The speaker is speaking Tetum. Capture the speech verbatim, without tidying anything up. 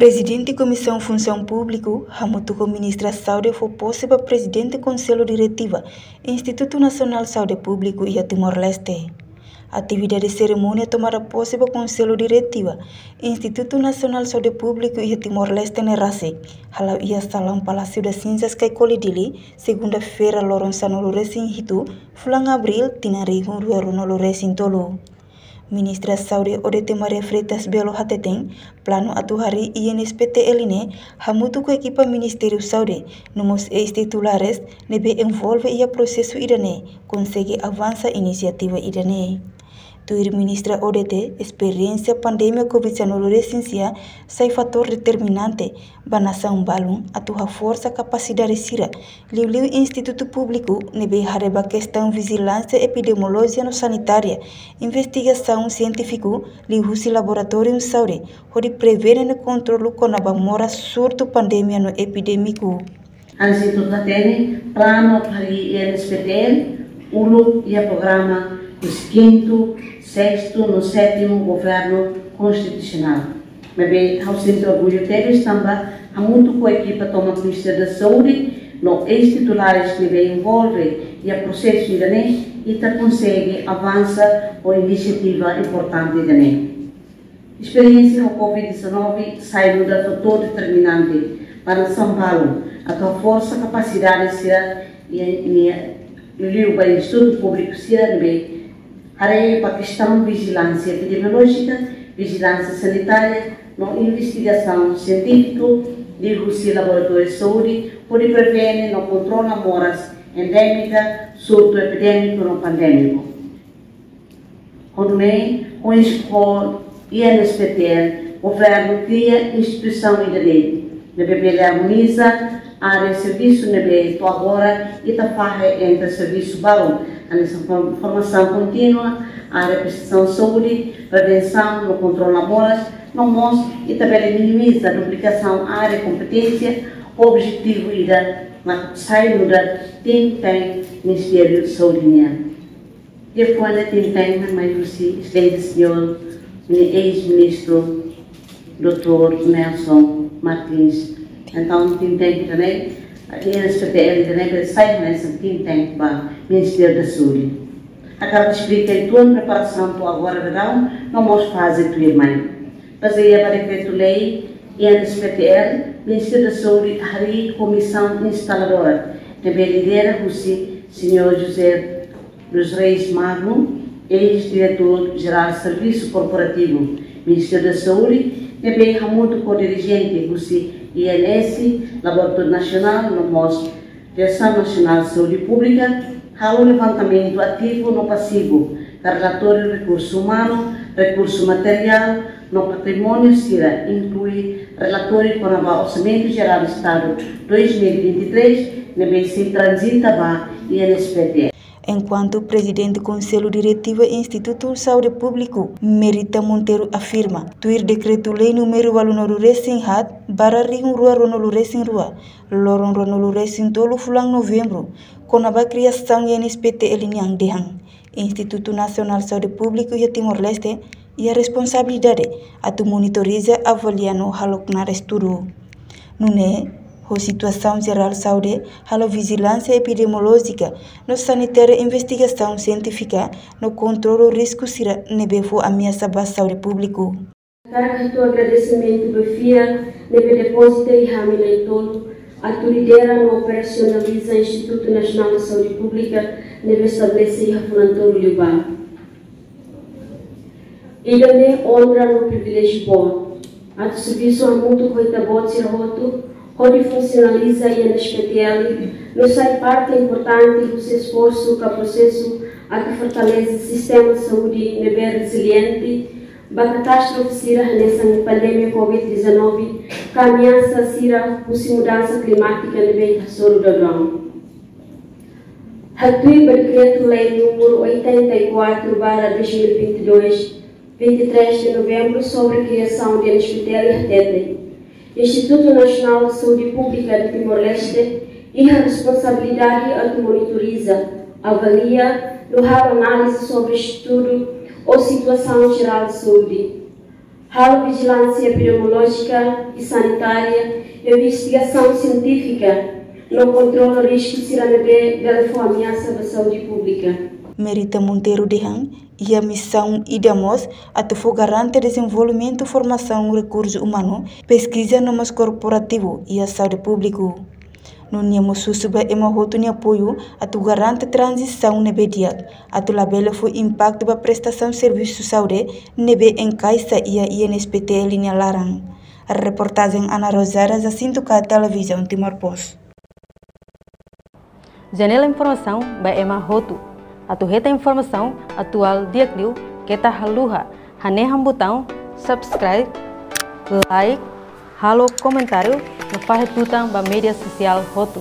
Prezidente Komisaun Funsaun Públika hamutuk ho Ministra Saúde fó pose ba Prezidente Konsellu Diretiva Institutu Nasionál Saúde Públika iha Timor-Leste. Atividade serimónia tomada pose ba Konsellu Diretiva Institutu Nasionál Saúde Públika iha Timor-Leste ne'e rasik hala'o iha Salaun Palásiu das Cinzas, Caicoli, Dili, segunda-feira, loron sanulu-resin-hitu, fulan Abríl, tinan rihun rua ruanulu-resin-tolu. Ministra Saúde Odete Maria Freitas Belo hateten, planu atu harii I N S P T L ne'e hamutuk ho ekipa Ministériu Saúde, no mós eis-titulares ne'ebé envolve iha prosesu ida-ne'e, konsege avansa inisiativa ida-ne'e. Tuir Ministra Odete, esperiénsia pandemia Covid sanulu-resin-sia sai fatór determinante ba nasaun balun atu haforsa kapasidade sira, liuliu institutu públiku ne'ebé haree ba kestaun vijilánsia epidemiolójika no sanitária, investigasaun sientífiku liuhusi laboratóriu saúde, hodi prevene no kontrolu kona-ba moras surtu pandemia no epidémiku. Hanesan ita hatene, planu atu harii I N S P T L uluk iha programa husi kintu, sestu no sétimu Governu Konstitusionál. Maibé ha'u sente orgullu tebes tanba hamutuk ho ekipa tomak Ministériu da Saúde no eis-titulares ne'ebé envolve iha prosesu ida-ne'e, ita konsege avansa ho inisiativa importante ida-ne'e. Esperiénsia ho Covid dezanove sai nu'udar fatór determinante ba nasaun balun atu haforsa kapasidade sira iha nia, liuliu ba institutu públiku sira ne'ebé haree ba kestaun vijilánsia epidemiolójika, vijilánsia sanitária no investigasaun sientífiku liuhusi laboratóriu saúde, hodi prevene no kontrola moras endémika, surtu epidémiku no pandémiku. Ho nune'e, ho ins-, ho I N S P T L, Governu kria instituisaun ida de'it, ne'ebé bele armoniza área servisu ne'ebé to'o agora ita fahe entre servisu balun, hanesan form-, formasaun kontínua, área prestasaun saúde, prevensaun no kontrola moras, no mós ita bele minimiza duplikasaun área kompeténsia, ho objetivu ida mak sai nu'udar think tank Ministériu Saúde nian. Di'ak, fó-hanoin think tank ne'e mai husi Exelénsia Señór, nia eis-ministru, doutór Nelson Martins. Entaun, think tank ida-ne'e, I N S P T L ida-ne'e, bele sai hanesan think tank ba Ministériu da Saúde. Hakarak esplika uitoan preparasaun to'o agora daudaun, no mós faze tuirmai. Bazeia ba dekretu-lei I N S P T L, Ministériu da Saúde harii komisaun instaladora, ne'ebé lidera husi Señór José dos Reis Magno, eis-diretór jerál Servisu Korporativu Ministériu da Saúde, ne'ebé hamutuk ho dirijente husi I N S, Laboratóriu Nasionál, no mós Diresaun Nasionál Saúde Públika, halo levantamentu ativu no pasivu ba relatóriu rekursu umanu, rekursu materiál no patrimóniu sira, inklui relatóriu kona-ba Orsamentu Jerál Estadu dois mil e vinte e três, ne'ebé sei transita ba I N S P T L. Enkuantu Prezidente Konsellu Diretiva Institutu Saúde Públika, Merita Monteiro, afirma, tuir dekretu-lei númeru ualunulu-resin-haat barra rihun rua ruanulu-resin-rua, loron ruanulu-resin-tolu fulan Novembru, kona-ba kriasaun I N S P T L nian, dehan Institutu Nasionál Saúde Públika iha Timor-Leste iha responsabilidade atu monitoriza, avalia no halo knaar estudu. Nune'e, ho situasaun jerál saúde, halo vijilánsia epidemiolójika no sanitária, investigasaun sientífika no kontrolu risku sira ne'ebé fó ameasa ba saúde públika. Hakarak hato'o agradesimentu ba fiar ne'ebé depozita iha ami na'in-tolu atu lidera no operasionaliza Institutu Nasionál Saúde Públika ne'ebé estabelese iha fulan tolu liubá. Ida-ne'e onra no priviléjiu boot atu servisu hamutuk ho ita-boot sira hotu, hodi funsionaliza I N S P T L no sai parte importante husi esforsu ka prosesu atu fortalese sistema saúde ne'ebé reziliente ba katástrofe sira hanesan pandemia Covid dezanove, ka ameasa sira husi mudansa klimátika ne'ebé ita hasoru daudaun. Hatuir ba dekretu-lei númeru oitenta e quatro barra dois mil e vinte e dois, vinte e três de novembro, sobre criação de I N S P T L, hateten: Institutu Nasionál Saúde Públika de Timor-Leste iha responsabilidade atu monitoriza, avalia no halo análize sobre estudu ou situasaun jerál saúde. halo vijilánsia epidemiolójika i sanitária, investigasaun sientífika no kontrola risku sira ne'ebé bele fó ameasa ba saúde públika. Merita Monteiro dehan, iha misaun ida mós atu fó garante dezenvolvimentu, formasaun rekursu umanu, peskiza no mós korporativu iha saúde públiku. No nia mós husu ba ema hotu nia apoiu atu garante tranzisaun ne'ebé di'ak, atu labele fó impaktu ba prestasaun servisu saúde ne'ebé enkaixa iha I N S P T L nia laran. Reportajen Ana Rosada, Jacinto K, Televizaun Timor Post. Janela informasaun ba ema hotu. Atu hetan informasaun atuál di'ak liu, keta haluha hanehan butaun subscribe, like, halo komentáriu no fahe tutan ba média sosiál hotu.